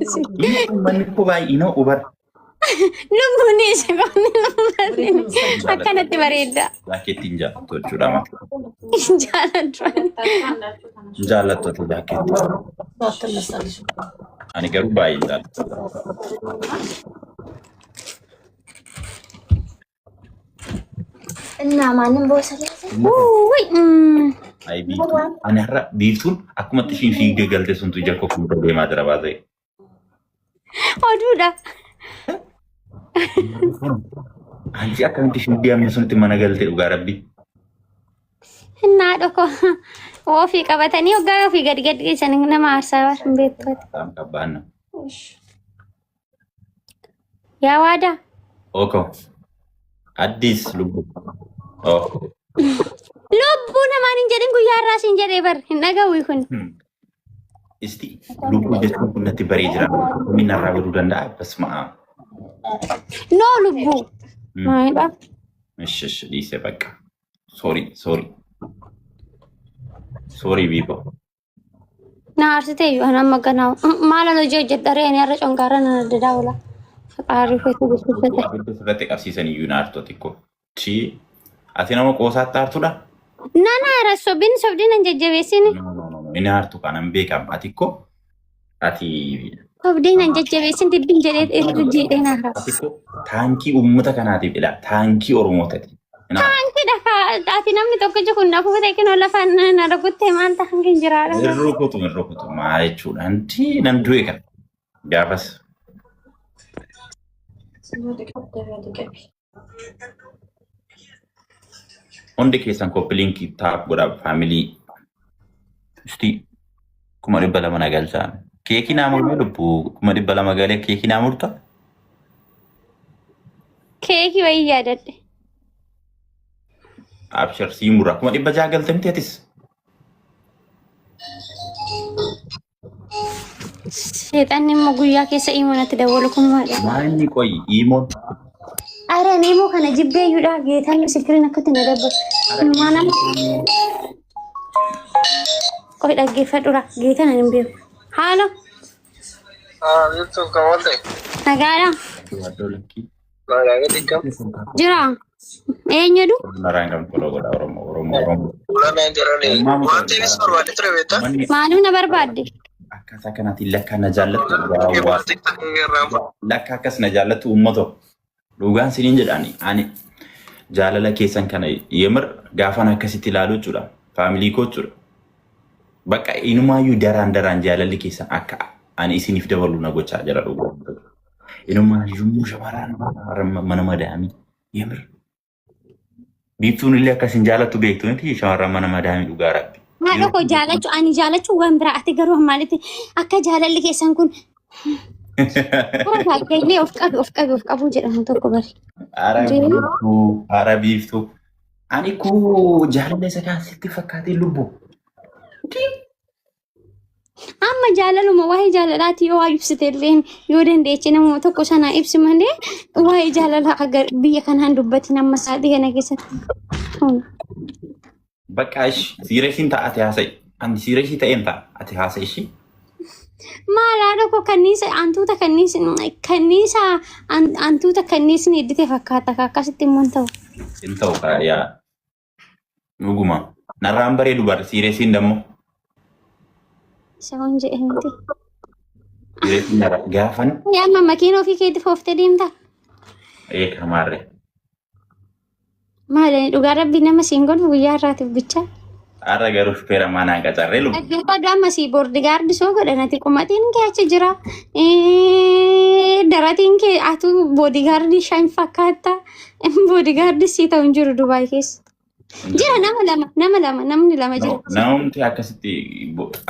Uummanni koo baay'ee nama ubar. Lubbuun ishee qonni lubbuun akkanatti bareedda. Jaakkeettii hin jaallattu jechuudha. Amma. Hin jaalladhu. Hin jaallattu ati jaakkeettii. Ani garuu baay'ee hin jaalladhu. እና ማንም በወሰደ Wuuy. Ayi biiftuu. Ani har'a biiftuun akkumatti ishiin fiigdee galte suntu ija koo fuuldura deemaa jira baasee. Oduudha. Anchi akkamitti fiigdee amma sunitti mana galte dhugaa rabbi. Innaa dhoko ofii qabatanii hoggaa ofii gadi gadi dhiisan nama aarsaa hin beektu. Saam qabbaanna. Yaa waadaa. Oko. Addis lubbu. Oh. Lubbuu namaan hin jedhin guyyaa irraa siin jedhee bar hin dhaga'u kun. Isti lubbuu jechuun kun natti baree jira. Inni narraa godhuu danda'a. Basma aab. No lubbuu. Maalidha? Ishi ishi dhiisee bakka. Sorry sorry. Sorry biifoo. Na aarsite iyyuu ani amma ganaa maalan hojii hojjedha ree ani har'a congaarra nan adda daawula. Faqaarii feetu gurguddate. Abidda sirratti qabsiisan iyyuu na aartu xiqqoo. Chi ati nama qoosaatti aartudha? Nan aara sobin sobdin nan jajjabeessini. No no no no. Inni aartu kanan beekam. Ati koo ati Sobdin nan jajjabeessin dibbin jedhee irra jiidhee na aara. ati koo taankii uummata kanaatiif ilaa taankii Oromootati. Taankidha ati namni tokkichi kun na fuute kinoo lafa na rukuttee maal taankiin jiraadha. Hin rukutu hin rukutu maa jechuudha. Anti nan du'e kan gaafas. Hundi keessan koppii liinkii taap godhaa faamilii. Isti 200,000 na galchaa. Keekii naa murmee lubbuu 200,000 galee keekii naa murta. Keekii wayii yaadadhe. Abshir sii mura 600,000 galte miti atis. Seexanni immoo guyyaa keessa imoo natti dawwalu kun maali? Maalni qoyi iimoon. Ara ani imoo kana jibbee iyyuudha. Geetaan misikiriin akkatti na dabbaru. Inumaa nama qoyi dhaggeeffadhura. Geetaan ani hin beeku. Haalo Biiftuun kan walte. nagaadha. Waddoo lakkii. Magaalaa xiqqaa. Jira. Eenyudu? Naraan kan follow godha Oromoo Oromoo Oromoo. Fuula jirani. Wanti innis barbaade ture beektaa? Manni Maaliif na barbaadde? akkaataa kanaatiin lakkaa na jaallattu dhugaa waa Wanti irraan lakka akkas na jaallattu uummata dhugaan siniin jedhaani ani jaalala keessan kana yemir gaafan akkasitti ilaalu jechuudha faamilii koo jechuudha bakka inumaayyuu daraan daraan jaalalli keessan akka ani isiniif dabalu na gochaa jira dhugaa inumaayyuu immoo shamaraan mana madaamii yemir biiftuun illee akkas hin jaalattu beektu miti shamarran mana madaamii dhugaa rabbi. Haadha koo jaalachuu ani jaalachuu waan biraa ati garuu maalitti akka jaalalli keessan kun illee of qabi of qabi of qabuu jedhamu tokko bari. Ara biiftuu, ara biiftuu. Ani koo jaalala isa kaan sitti fakkaatee lubbu. Amma jaalaluma waa'ee jaalalaati yoo waa ibsite illee yoo dandeeche namuma tokko sana ibsi malee waa'ee jaalalaa agar biyya kanaan dubbatin amma sa'aatii kana keessatti. Bakka ishi siiresiin ta'a ati haasa'i. Ani siiresii ta'een ta'a ati haasa'i ishi. Maal haadha koo kanniisa antuuta kanniisa kanniisa antuuta kanniisni iddite fakkaata akkasitti immoo hin ta'u. Hin ta'u kaa yaa dhuguma. Narraan bareedu bar siiresiin dammoo. Isa waan jedhe miti. Siiresiin narra gaafan Yaa amma makiina ofii keetti fooftee deemta. ee kamaarre. Maal ani dhugaa rabbii nama siin godhu guyyaa irraatiif bicha. Har'a garuu shufeera manaa qacarree lubbu. Dhaggeeffadhu amma sii boordigaardi soo godhan ati qumatiin kee achi jira. Daratiin kee atu boodigaardii shan fakkaata. Boodigaardi sii ta'u hin jiru Dubaay keessa. Jira nama lama nama lama namni lama jira. Namumti akkasitti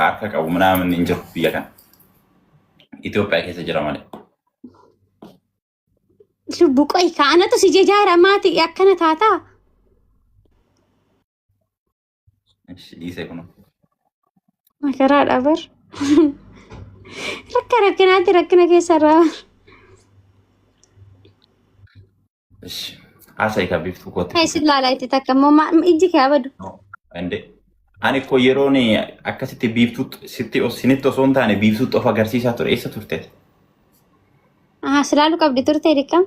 harka qabu minaamin hin jiru biyya kana. Itoophiyaa keessa jira malee. Lubbu qoy kaanatu si jejaara maati akkana taataa. Ishi dhiisee kun. Makaraadha bar. Rakka rakkinaatti rakkina keessa irraa. Ishi haasa'i kan biiftuu kootti. Hai si laalaa itti takka immoo iji kee abadu. Inde. Ani koo yeroon akkasitti biiftuu sitti sinitti osoo hin taane biiftuutti of agarsiisaa ture eessa turte? Ah, silaaluu qabdi turte diqqam.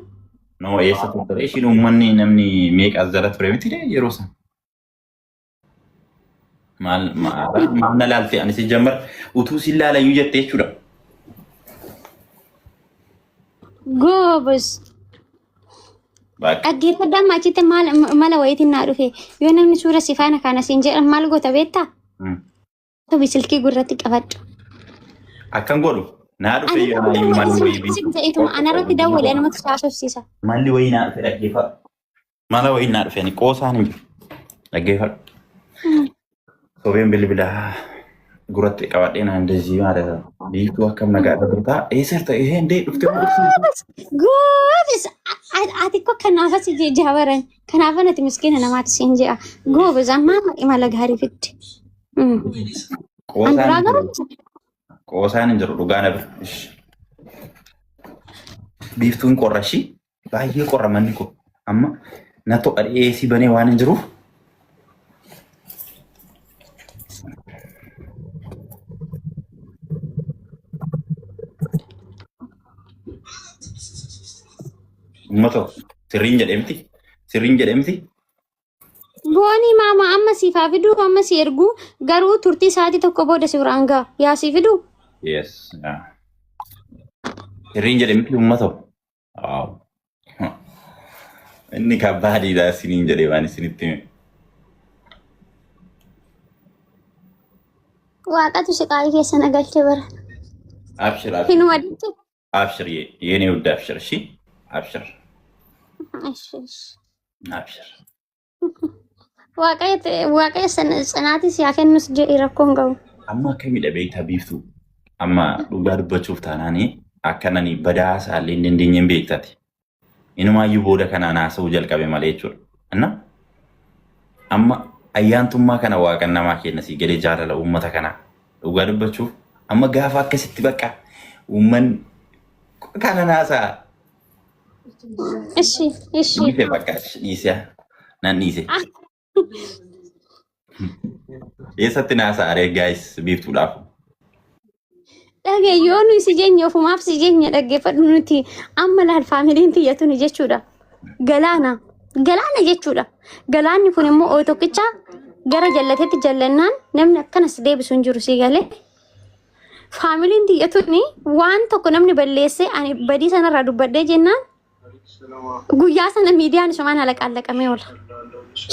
No, eessa turte? Ishiin uummanni namni meeqa as jala ture miti yeroo sana. Maal maal maal na laalte ani si jammar utuu si laalayyuu jettee jechuudha. Goobos. Bakka. Dhaggeeffadhaa amma achitti maal mala wayiitiin naa dhufe yoo namni suura si faana kaana siin jedhan maal goota beektaa? Tobi silkii gurratti qabadhu. Akkan godhu naa dhufe Ani yoo naayyuu malli wayii si ta'eetuma anarratti dawwale anumatu si haasofsiisa. Malli wayii naa dhufe dhaggeeffadhu. Mala wayii naa dhufe ani qoosaan hin jiru. Dhaggeeffadhu. Sobeen bilbilaa gurratti qabadhee naan dezii maal biiftuu akkam nagaadha turtaa eessa jirta ehee indee dhuftee moo dhuftuu? Goobis ati ko kanaafas jaabaran kanaafan ati miskiina namaati siin jedha. Goobis amma imala gaarii fidde. An Qoosaan duraa hin garuu jiru. Qoosaan hin jiru dhugaa na bira. Ish. Biiftuun qorra ishii baay'ee qorra manni koo amma na to'a dhiyeessii banee waan hin jiruuf uummata sirriin jedhee miti sirriin jedhee miti. Boonii maama amma siif haa fiduu amma si erguu garuu turtii sa'aatii tokko booda si biraan ga'a yaa si fiduu. Yes. Yeah. Sirriin jedhe miti uummata. Waaw. Inni kabbaadiidha isiniin jedhee waan isinitti hime. Waaqatu si qaalii keessa na galche bara. Abshir abshir. Hinuma ditte. Abshir የኔ ውድ አብሽር። እሺ አብሽር Ishi. አብሽር። Waaqayyo tsinaatii si haa kennus jedhi rakkoon qabu. Amma akkamidha beektaa biiftuu? Amma dhugaa dubbachuuf taanaanii akka nani badaa isaallee hin dandeenyeen beektati. Inumaayyuu booda kanaan haasa'uu jalqabe malee jechuudha. Anna amma ayyaantummaa kana waaqan namaa kenna sii galee jaalala uummata kanaa. Dhugaa dubbachuuf amma gaafa akkasitti bakka uummanni kana naasaa Ishi ishi. dhiise bakka dhiise nan dhiise. Eessatti naasaa aree gaayis biiftuudhaaf? Dhagee yoo nuyi si jeenye ofumaaf si jeenye dhaggeeffadhu nuti amma laal faamiliin tiyyatuni jechuudha. Galaana. Galaana jechuudha. Galaanni kun immoo oo tokkicha gara jallatetti jallannaan namni akkanas deebisu hin jiru si galee. Faamiliin tiyyatuni waan tokko namni balleessee ani badii sanarraa dubbadhee jennaan guyyaa sana miidiyaan isumaan halaqaallaqamee oola.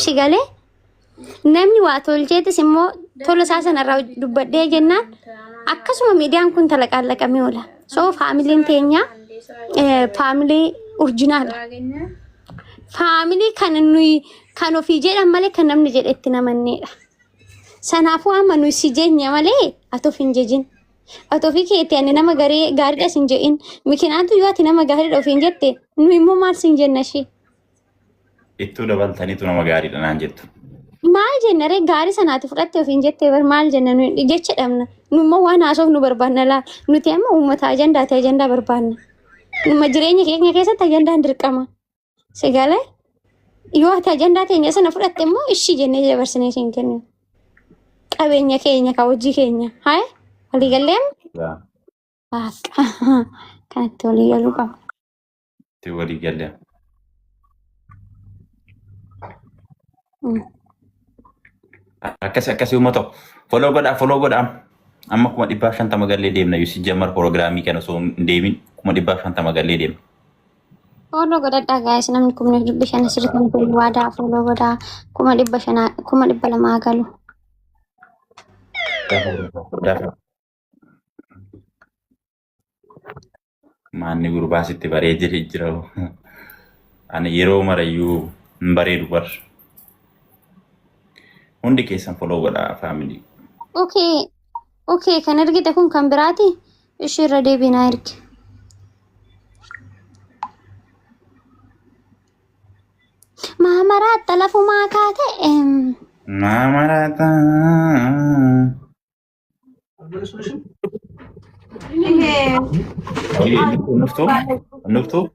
Si galee namni waa tolcheetis immoo tola isaa sanarraa dubbadhee jennaan akkasuma miidiyaan kun talaqaallaqamee oola. So faamiliin teenya faamilii urjinaadha. Faamilii kan nuyi kan ofii jedhan malee kan namni jedhe itti namanneedha. Sanaafuu amma nuyi si jeenya malee ati of hin jejin. Ati ofii keetti ani nama gaariidha sin jedhin. Mikinaatu yoo ati nama gaariidha ofiin jette nuyi immoo maal sin jenna ishee? Ittuu dabaltaniitu nama gaariidha naan jettu. Maal jenna ree gaarii sanaati fudhatte ofiin jettee bar maal jenna nuyi jecha dhabna. Nu immoo waan haasoof nu barbaanna laal. Nuti amma uummata ajandaati ajandaa barbaanna. Numa jireenya keenya keessatti ajandaan dirqama. Si galee yoo ati ajandaa teenya sana fudhatte immoo ishii jennee dabarsinee siin kennu. Qabeenya keenya ka hojii keenya. Haye walii gallee Yaa, Waaqa kanatti walii galuu qaba. Itti walii galee. Akkasi akkasi uummata follow godhaa follow godhaa. Amma 150,000 gallee deemna yoo si jammar piroogiraamii kana osoo hin deemin 150,000 gallee deemna. Follow godhadhaa guys namni 500,000 asirratti hin jiru waadaa follow godhaa 500,000 200,000 galu. Dafa. Maanni gurbaa sitti bareedee jira. Ani yeroo marayyuu hin bareedu bar. Hundi keessan follow godhaa faamilii. Okay kan ergite kun kan biraati ishii irra deebiinaa ergi. Maamaraatta lafumaa kaate Maamaraatta. Nuftuu? Nuftuu?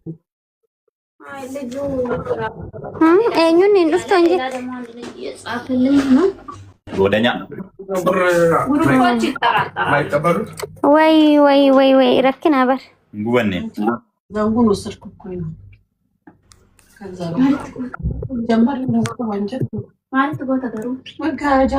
Eenyuun hin dhuftu hin jettu. Goodanyaa. ግሩፖች ይጠራጠራሉ። የማይቀበሉት ወይ ወይ ወይ ወይ rakkina bar. Hin gubanne. ዘንጉን ወሰድኩ እኮ ነው። ከዛ ነው ጀመር ወንጀል ማለት goota garuu መጋረጃ።